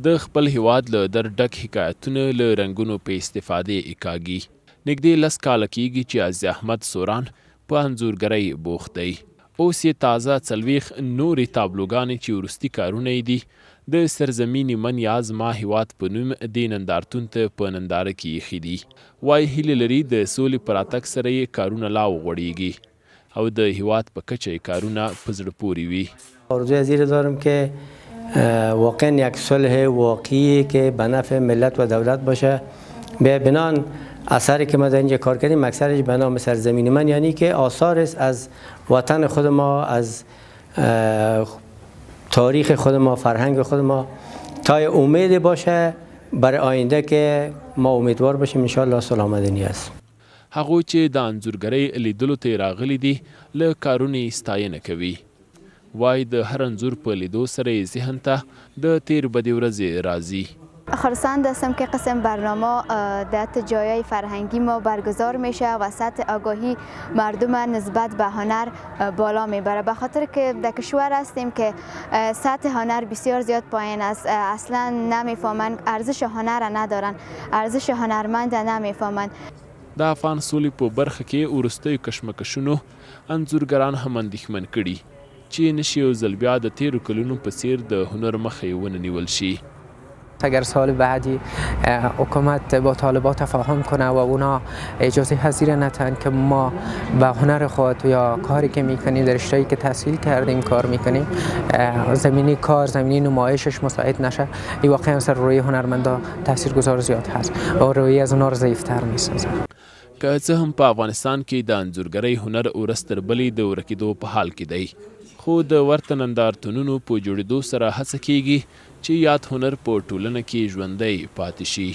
د خپل هېواد له درد ډک حکایتونه له رنګونو په استفادې کاږي. نږدې لس کاله کېږي چې عزیز احمد سوران په انځورګرۍ بوخت دی. اوس یې تازه 40 نورې تابلوګانې چې وروستي کارونه یې دي، د سرزمین من یا زما هېواد په نوم دې نندارتون ته په ننداره کې ایښي دي. وايي هیله لري د سولې په راتګ سره یې کارونه لا وغوړېږي او د هېواد په کچه یې کارونه په زړه پورې وي. آرزوی از این دارم که واقعا یک صلح واقعی که به نفع ملت و دولت باشه. به بنان اثری که ما در اینجا کار کردیم اکثرش به نام سرزمین من، یعنی که آثار است از وطن خود ما، از تاریخ خود ما، فرهنگ خود ما، تا امید باشه برای آینده که ما امیدوار باشیم انشاءالله صلح آمدنی است. هغوی چې د انځورګرۍ لیدلو ته یې راغلي دي، له کارونو یې ستاینه کوي. وايي د هر انځور په لیدو سره یې ذهن ته د تېر بدې ورځې راځي. خرسند هستم که قسم برنامه در جایای فرهنگی ما برگزار میشه و سطح آگاهی مردم نسبت به هنر بالا میبره، به خاطر که در کشور هستیم که سطح هنر بسیار زیاد پایین است. اصلا نمیفهمند، ارزش هنر ندارن، ارزش هنرمند نمیفهمند. د افغان سولې په برخه کې وروستیو کشمکشونو انځورګران هم اندېښمن کړي چې نه شي یو ځل بیا د تېرو کلونو په څېر د هنر مخه یې ونه نیول شي. اگر سال بعدی حکومت با طالبا تفاهم کنه و اونا اجازه حضیر نتن که ما به هنر خود یا کاری که میکنیم، در رشته‌ای که تحصیل کردیم کار میکنیم، زمینی کار، زمینی نمایشش مساعد نشه، این واقعا سر روی هنرمندا تاثیرگذار زیاد هست و روی از اونا رو ضعیفتر میسازه. که څه هم په افغانستان کې د انځورګرۍ هنر ورځ تر بلې د ورکېدو په حال کې دی، خو د ورته نندارتونونو په جوړېدو سره هڅه کېږي چې یاد هنر په ټولنه کې ژوندی پاتې شي.